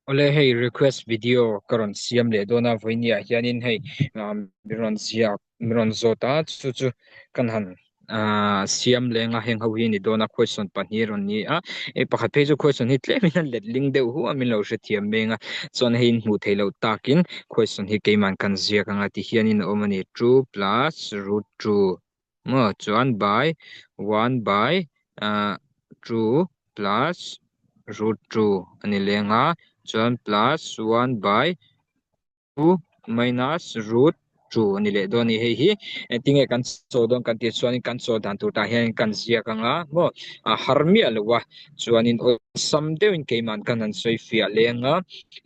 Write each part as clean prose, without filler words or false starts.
Awle hei request video ka rawn siam leh dawn a vawinia hianin hei min rawn ziak min rawn zawt a chu chu kan han ah siam leng a heng ho hi a ni dawn a question pahnih a rawn ni a hei pakhat phei chu question hi tlemin a let ling deuh hu a min lo hrethiam meng a chuan hei in hmuh theih loh takin question hi keimah kan ziak anga ti hianin a awm a ni two plus root two. Maw chuan by one by ah two plus root two a ni leng a chuan plus one by two minus root two a ni leh dawn a ni hei hi engtinge kan chaw dawn kan tih chuan kan chaw dan tur tah hian kan ziak ang a maw a har miah lo a chuanin awlsam deuhin keimah kan han sawi fiah leng a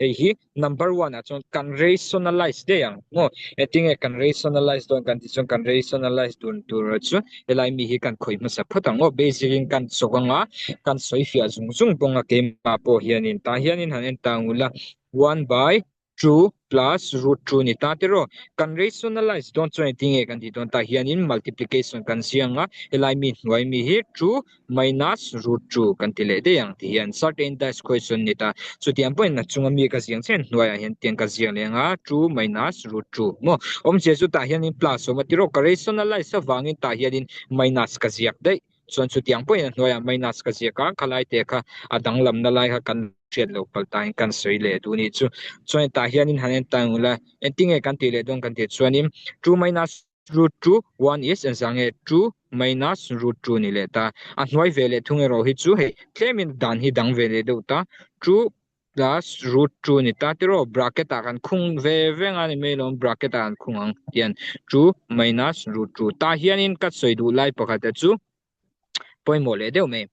hei hi. Number one ah chuan kan rationalize daih ang maw? Engtinge kan rationalize dawn kan tih chuan kan rationalize dun tur chu helai mi hi kan khawih hmasa phawt ang aw. Basic in kan chawk anga kan sawi fiah zung zung bawng a keimah pawh hianin tah hianin han en ta ang ula one by two plus root two ni ta tiraw? Kan rationalize dawn chuan engtinge kan tih dawn tah hianin multiplication kan ziang a helai mi hnuai mi hi two minus root 2 kan ti leh daih ang ti hian certain dash question ni ta. Chutiang pawhin a chunga mi ka ziang chian hnuaiah hian tiang ka ziang leh anga 2 minus root 2 maw awmzia chu tah hianin plus awm a tiraw ka rationalize avangin tah hianin minus ka ziak daih. Chuan chutiang pawhin a hnuaiah minus ka ziak a khalai te kha a danglamna lai kha kan hriat loh palh tahin kan sawi leh duh ni chu. Chuan tah hianin han en ta ang ula engtinge kan tih leh dawn kan tih chuanin 2 minus Root 2, 1 is engzah nge 2 minus root 2 ni leh ta. A hnuai ve leh thung erawh hi chu hei tlemin dan hi dang ve leh deuh ta. 2 plus root 2 ni ta tiraw bracket ah kan khung ve veng a ni mai lawm bracket ah kan khung ang tian 2 minus root 2 tah hianin ka sawi duh lai pakhat te chu pawimawh leh deuh mai.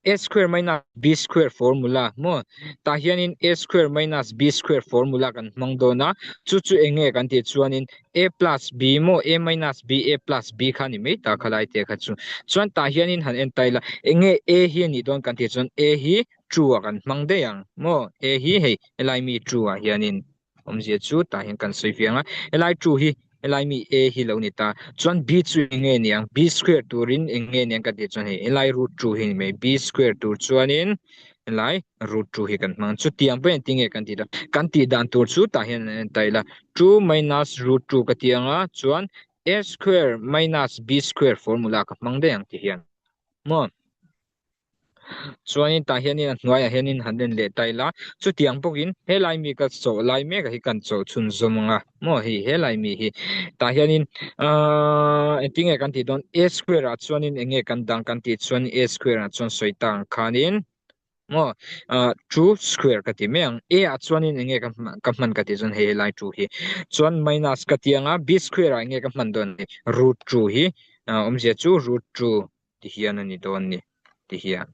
A square minus B square formula maw? Tah hianin A square minus B square formula kan hmang dawn a, chu chu eng nge kan tih chuanin A plus B maw A minus B A plus B kha ni mai ta khalai te kha chu. Chuan tah hianin han en ta ila eng nge A hi a nih dawn kan tih chuan A hi two ah kan hmang daih ang maw? A hi hei helai mi two ah hianin Awmzia chu tah hian kan sawi fiang a, helai 2 hi helai mi a hi lo ni ta. Chuan b chu eng nge ni ang? b square turin eng nge ni ang kan tih chuan hei helai root 2 hi ni mai. b square tur chuanin helai root 2 hi kan hmang. Chutiang pawhin engtin nge kan tih dan? Kan tih dan tur chu tah hian an en ta ila. 2 minus root 2 ka ti ang a, chuan a square minus b square formula ka hmang daih ang ti hian. Maw? Chuanin tah hianin a hnuaiah hianin han en leh ta ila, chutiang bawkin helai mi ka chawh lai mek ah hi kan chawh chhunzawm ang a maw hei helai mi hi tah hianin ahh engtin nge kan tih dawn a square ah chuanin eng nge kan dang kan tih chuan a square ah chuan sawi ta ang khanin maw ah two square ka ti mai ang a ah chuanin eng nge ka ka hman ka tih chuan hei helai two hi chuan minus ka ti ang a b square ah eng nge ka hman dawn root two hi awmzia chu root two ti hian a ni dawn ni ti hian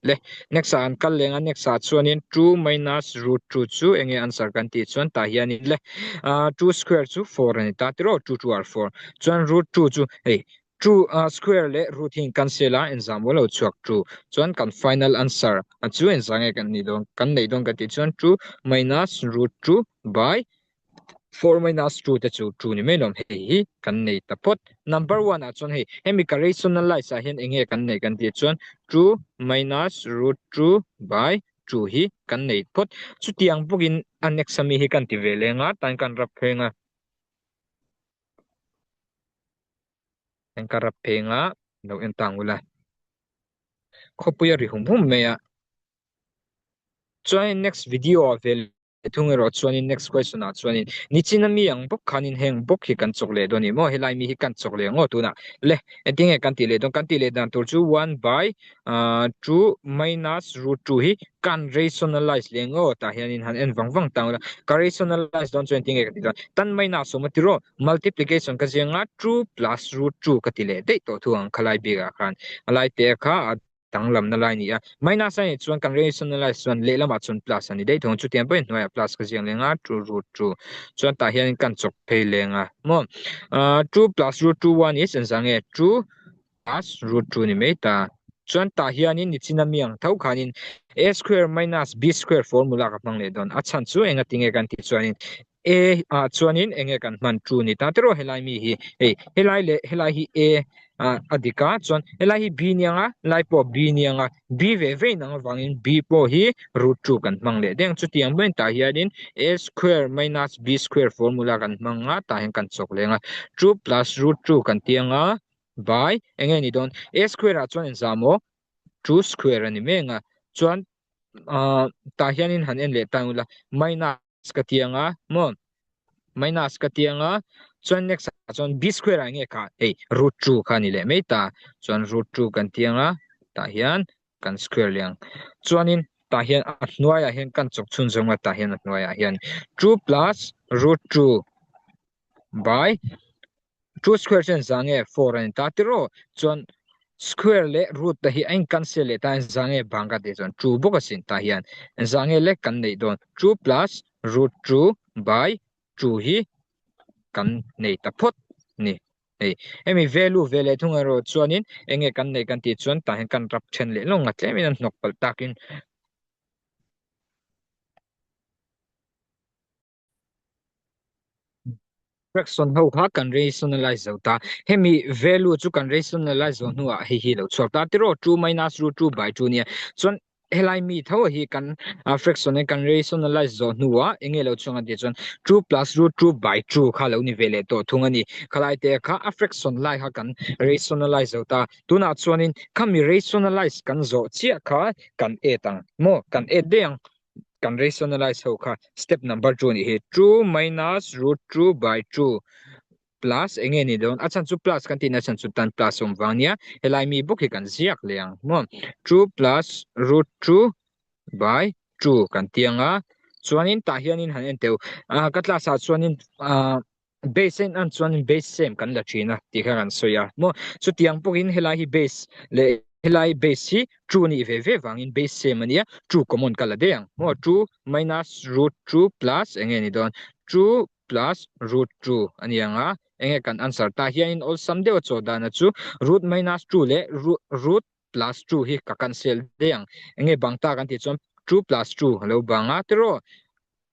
le next ah an kal leng a next ah chuanin 2 minus root 2 chu enge answer kan tih chuan tah hianin le ah 2 square chu 4 a ni ta tiraw 2 2 are 4 chuan root 2 chu hei 2 ah square leh root hi in cancel a engzah maw lo chhuak 2 chuan kan final answer a chu engzah nge kan nih dawn kan neih dawn kan tih chuan 2 minus root 2 by 4 minus 2 te chu 2 ni mai lawm hei hi kan nei ta phawt. Number 1 ah chuan hei hemi ka rationalize ah hian enge kan nei kan tih chuan 2 minus root 2 by 2 hi kan nei phawt. Chutiang bawkin a next ami hi kan ti ve leng a tan kan rap pheng a. Tan kan rap pheng a lo en tang ula. Khawpui a ri hum hum mai a. Chuan next video ah ve Thung erawh chuanin next question ah chuanin nichina mi ang bawk khanin heng bawk hi kan chawk leh dawn a ni maw helai mi hi kan chawk leh ang aw tunah le engtin nge kan tih leh dawn kan tih leh dan tur chu one by ah two minus root 2 hi kan rationalize leh ang aw tah hianin han en vang vang tang ila ka rationalize dawn chuan engtin nge ka tih dawn tan minus awm a tiraw multiplication ka ziang a 2 plus root 2 ka ti leh daih tawh thu ang khalai bikah khan a lai te kha a danglamna lai a ni a. Minus a nih chuan kan rationalize chuan lehlamah chuan plus a ni daih thung. Chutiang pawhin hnuaiah plus ka ziak leng a, 2 root 2. Chuan tah hianin kan chawk phei leng a. Maw? Ah, 2 plus root 2 1 is engzah nge? 2 plus root 2 ni mai ta. Chuan tah hianin nichina mi ang tho khanin a square minus b square formula ka hmang leh dawn. A chhan chu engati nge kan tih chuanin a ah chuanin enge kan hman 2 ni ta tiraw helai mi hi. Hei, helai leh helai hi a. A dik a, chuan helai hi b nia nga, helai pawh b nia nga, b ve ve inang avangin b pawh hi root 2 kan hmang leh deng. Chutiang maiin tah hianin a square minus b square formula kan hmang a, tah hian kan chawk leng a. 2 plus root 2 kan ti anga by eng nge ni dawn? a square ah chuan engzah maw? 2 square a ni mai anga. Chuan tah hianin han en leh tan ula minus ka ti anga maw minus ka ti anga chuan next ah chuan b square ah nge kha hei root 2 kha ni leh mai ta chuan root 2 kan ti anga tah hian kan square leh ang chuanin tah hian a hnuaiah hian kan chawk chhun zawng a tah hian a hnuaiah hian 2 plus root 2 by 2 square chuan za nge 4 a ni ta tiraw chuan square leh root te hi a in cancel leh ta za nge bang ka tih chuan 2 bawk asin tah hian za nge lek kan neih dawn 2 plus root 2 by 2 hi kan nei ta phawt ni hei hemi value ve leh thung erawh chuanin enge kan neih kan tih chuan tah hian kan rap then leh lawng a tlemin an hnawk palh takin. Fraction ho kha kan rationalize zo ta. Hemi value chu kan rationalize zo hnuah hei hi lo chhuak ta. Tiraw 2 minus root 2 by 2 nia. Chuan helai mi tho hi kan fraction in kan rationalize zo hnuah enge lo chhuak an tih chuan 2 plus root 2 by 2 kha lo ni ve leh tawh thung a ni. Khalai te kha a fraction lai kha kan rationalize zo ta. Tunah chuanin khami rationalize kan zawh chiah kha kan add ang maw? Kan add daih ang. Kan rationalize ho kha step number 2 nih hi 2 minus root 2 by 2 plus enge ni dawn a chhan chu plus kan tihna chhan chu tan plus awm vang nia helai mi bawk hi kan ziak leh ang maw 2 plus root 2 by 2 kan ti anga chuanin tah hianin han en teu a ka class ah chuanin ah Base en an chuan base same kan la thin a tih kha kan sawi a maw chutiang pawhin helai hi base leh helai base hi 2 nih ve ve vangin base same a nia 2 common ka la daih ang maw 2 minus root 2 plus enge ni dawn 2 plus root 2 a ni ang a enge kan answer tah hianin awlsam deuh a chaw dana chu root minus 2 leh root plus 2 hi ka cancel daih ang enge bang ta kan tih chuan 2 plus 2 a lo bang a tiraw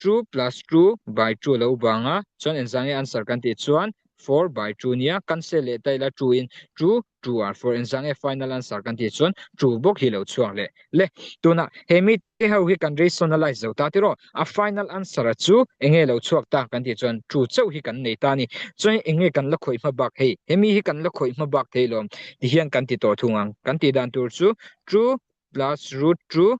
2 plus 2 by 2 lo bang a, chuan engzah nge answer kan tih chuan 4 by 2 nia, cancel leh ta ila 2 in 2 2 are 4 engzah nge final answer kan tih chuan 2 bawk hi lo chhuak leh le. Tunah he mi te ho hi kan rationalize zo ta tiraw, a final answer a chu enge lo chhuak ta kan tih chuan 2 chauh hi kan nei ta a ni. Chuan enge kan la khawih hma bak hei, he mi hi kan la khawih hma bak thei lawm tihian kan ti tawh thung ang. Kan tih dan tur chu 2 plus root 2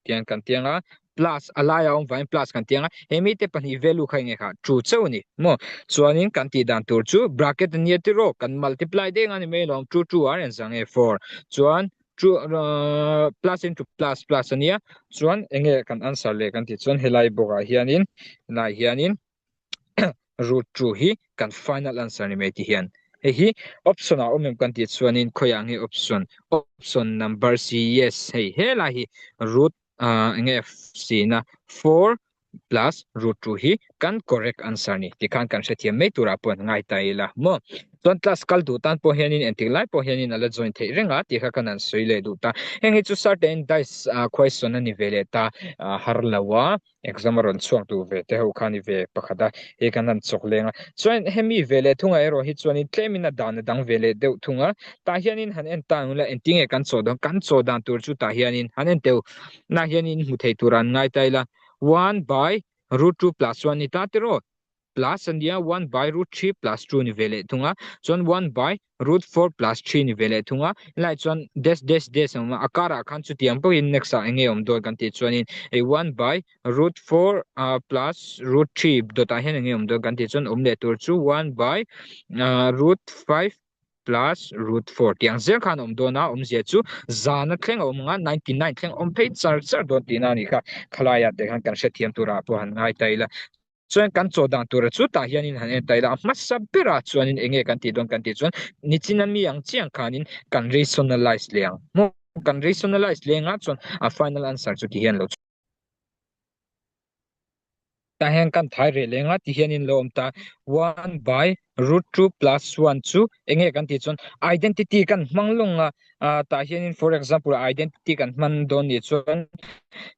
tiang kan tiang a plus a laia awm vangin plus kan tiang a he mite pahnih value kha enge kha 2 chauh a ni maw chuanin kan tih dan tur chu bracket a nia tiraw kan multiply deng a ni mai lawm 2 2 ar engzah nge 4 chuan 2 uh, plus into plus plus a nia chuan enge kan answer leh kan tih chuan helai bawkah hianin helai hianin root 2 hi kan final answer ni mai ti hian hei hi option ah awm em kan tih chuanin khawiah nge option option number C yes hei helai hi root uh, enge C na 4 plus root 2 hi kan correct answer ni tikhan kan hrethiam mai turah pawh ngai ta ila maw chuan class kal duh tan pawh hianin entik lai pawh hianin ala join theih reng a tih kha kan han sawi leh duh ta heng hi chu certain dice uh, question a ni ve leh ta uh, har lo a Exam a rawn chhuak duh ve te ho kha ni ve pakhat a, hei kan han chawk leng a. Chuan hemi ve leh thunga erawh hi chuanin tlemin a dan a dang ve leh deuh thung a. Tah hianin han en ta ang ula engtinge kan chaw dawn, kan chaw dan tur chu tah hianin han en teuh nah hianin hmu thei tur an ngai ta ila one by root 2 plus 1 ni ta tiraw? Plus a nia 1 by root 3 plus 2 ni ve leh thung a, chuan 1 by root 4 plus 3 ni ve leh thung a, helai chuan dash dash dash a awm a, a karah khan chutiang pawhin next ah enge awm dawn kan tih chuanin hei 1 by root 4 plus root 3 dawt ah hian enge awm dawn kan tih chuan awm leh tur chu 1 by root 5 plus root 4 tiang zel khan awm dawn a, awmzia chu zana thleng a awm ang a, 99 thleng awm phei char char dawn tihna a nih kha, khalaiah te khan kan hrethiam turah pawh han ngai ta ila. Chuan kan chaw dan tura chu tah hianin han en ta ila, a hmasa berah chuanin enge kan tih dawn kan tih chuan nichina mi ang chiang khanin kan rationalize leh ang maw? Kan rationalize leh anga chuan a final answer chu ti hian lo tah hian kan thai reh leh anga ti hianin lo awm ta 1 by root 2 plus 1 chu enge kan tih chuan identity kan hmang lawng a, tah hianin for example identity kan hman dawn nih chuan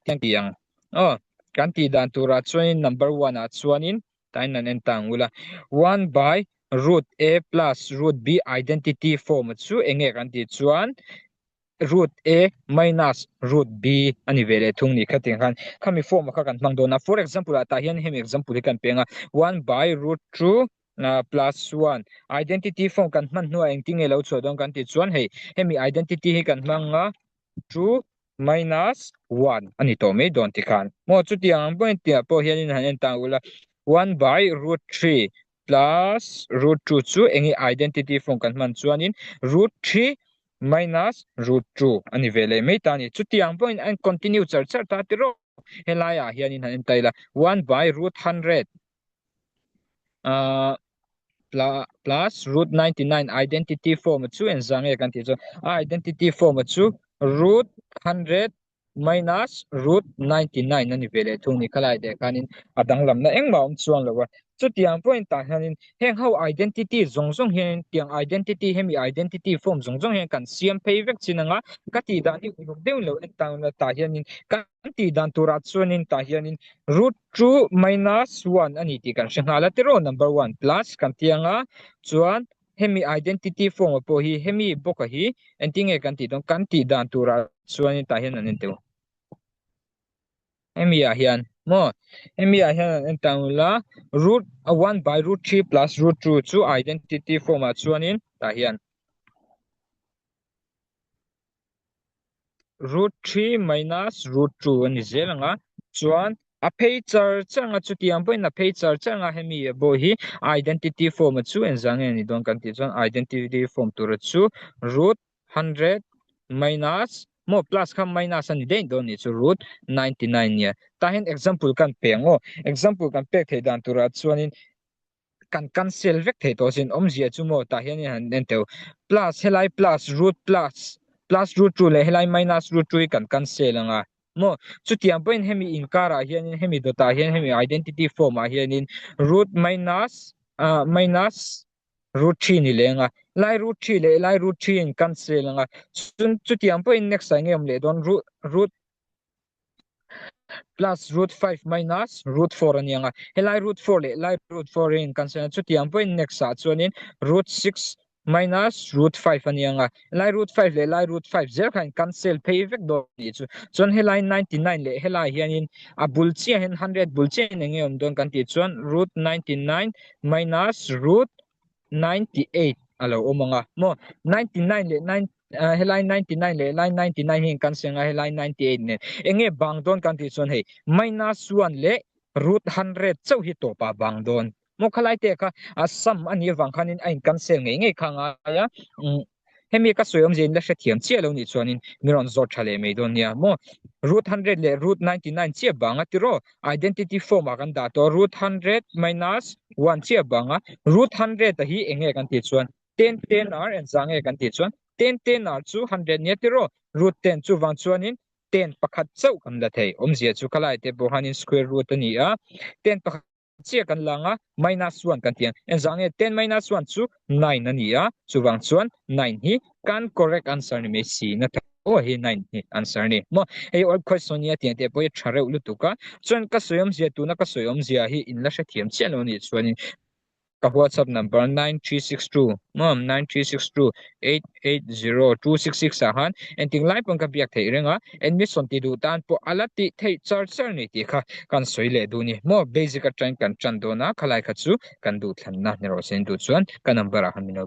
tiang ti ang. Aw, kan tih dan turah chuanin number one ah chuanin tain an en ta ang ula. 1 by Root A plus root B identity form chu eng nge kan tih chuan root A minus root B a ni ve leh thung ni khatiang khan khami form kha kan hmang dawn a. For example ah tah hian hemi example hi kan peng a, one by root 2 plus 1 identity form kan hman hnuah engtin nge lo chhuah dawn kan tih chuan hei hemi identity hi kan hmang a 2 minus 1 a ni tawh mai dawn tikhan maw chutiang ang pawhin tihah pawh hianin han en tang ula 1 by root 3 plus root 2 chu enge identity form kan hman chuanin root 3 minus root 2 a ni ve leh mai ta a ni. Chutiang pawhin an continue char char ta tiraw helaiah hianin han en ta ila 1 by root 100 uh, plus root 99 identity form chu engzah nge kan tih chuan a identity form chu root 100 minus root 99 a ni ve leh thung ni khalai te khanin a danglamna engmah awm chuang lo a chutiang pawhin tah hianin heng ho identity zawng zawng hian tiang identity hemi identity form zawng zawng hian kan siam phei vek chin anga ka tih dan hi uluk deuh lo en tang tah hianin kan tih dan turah chuanin tah hianin root 2 minus 1 a ni tih kan hre nghal a tiraw number 1 plus kan ti anga chuan hemi identity form a pawh hi hemi bawka hi engtin nge kan tih dawn kan tih dan turah chuanin tah hian an en teuh hemi ah hian maw hemi ah hian an en tang ula root 1 by root 3 plus root 2 chu identity form ah chuanin tah hian root 3 minus root 2 a ni zel ang a chuan a phei char char ang a chutiang pawhin a phei char char ang a hemi a pawh hi identity form a chu engzah nge ni dawn kan tih chuan identity form tura chu root 100 minus maw plus kha minus a ni daih dawn nih chu root 99 nia tah hian example kan pe ang aw example kan pek theih dan turah chuanin kan cancel vek thei tawh sin awmzia chu maw tah hian han en teuh plus helai plus root plus plus root 2 leh helai minus root 2 hi kan cancel anga maw chutiang pawhin hemi inkarah hianin hemi dawtah hian hemi identity form ah hianin root minus ah minus root 3 ni leng a lai root 3 leh lai root 3 in cancel anga chun chutiang pawhin next ah nge awm leh dawn root root plus root 5 minus root 4 a ni ang a helai root 4 leh lai root 4 hi in cancel a chutiang pawhin next ah chuanin root 6 minus root 5 a ni ang a helai root 5 leh lai root 5 zel kha in cancel phei vek dawn a nih chu chuan helai 99 leh helai hianin a bul chiah hian 100 bul chiah in enge awm dawn kan tih chuan root 99 minus root 98 a lo awm ang a maw 99 leh 9 helai 99 leh helai 99 hi kan seng a helai 98 nen enge bang dawn kan tih chuan hei minus 1 leh root 100 chauh hi tawpah bang dawn maw khalai te kha a sum a nih avang khanin a in cancel ngei ngei kha ngai a hemi ka sawi awmzia in la hrethiam chiah lo nih chuanin mi rawn zawt tha leh mai dawn nia maw root 100 leh root 99 chiah bang a tiraw identity form ah kan dah tawh root 100 minus 1 chiah bang a root 100 a hi eng nge kan tih chuan 10 10 r engzah nge kan tih chuan 10 10 r chu 100 nia tiraw root 10 chuvang chuanin 10 pakhat chauh kan la thei awmzia chu khalai te pawh khanin square root a ni a 10 pakhat chiah kan lang a, minus 1 kan ti ang. Engzah nge 10 minus 1 chu 9 a ni a, chuvang chuan 9 hi kan correct answer ni mai si na tho a hi 9 hi answer ni. Maw hei old question nia tiang te pawh hi tha reuh lutuk a, chuan ka sawi awmzia tuna ka sawi awmzia hi in la hrethiam chiah lo nih chuanin ka whatsapp number 9362 maw 9362 880266 ah khan engtik lai pawn ka biak theih reng a, admission ti duh tan pawh a la tih theih char char ni tih kha kan sawi leh duh ni. Maw basic atangin kan tan dawn a, khalai kha chu kan duhthlanna ni rawh se in duh chuan ka number ah khan min lo.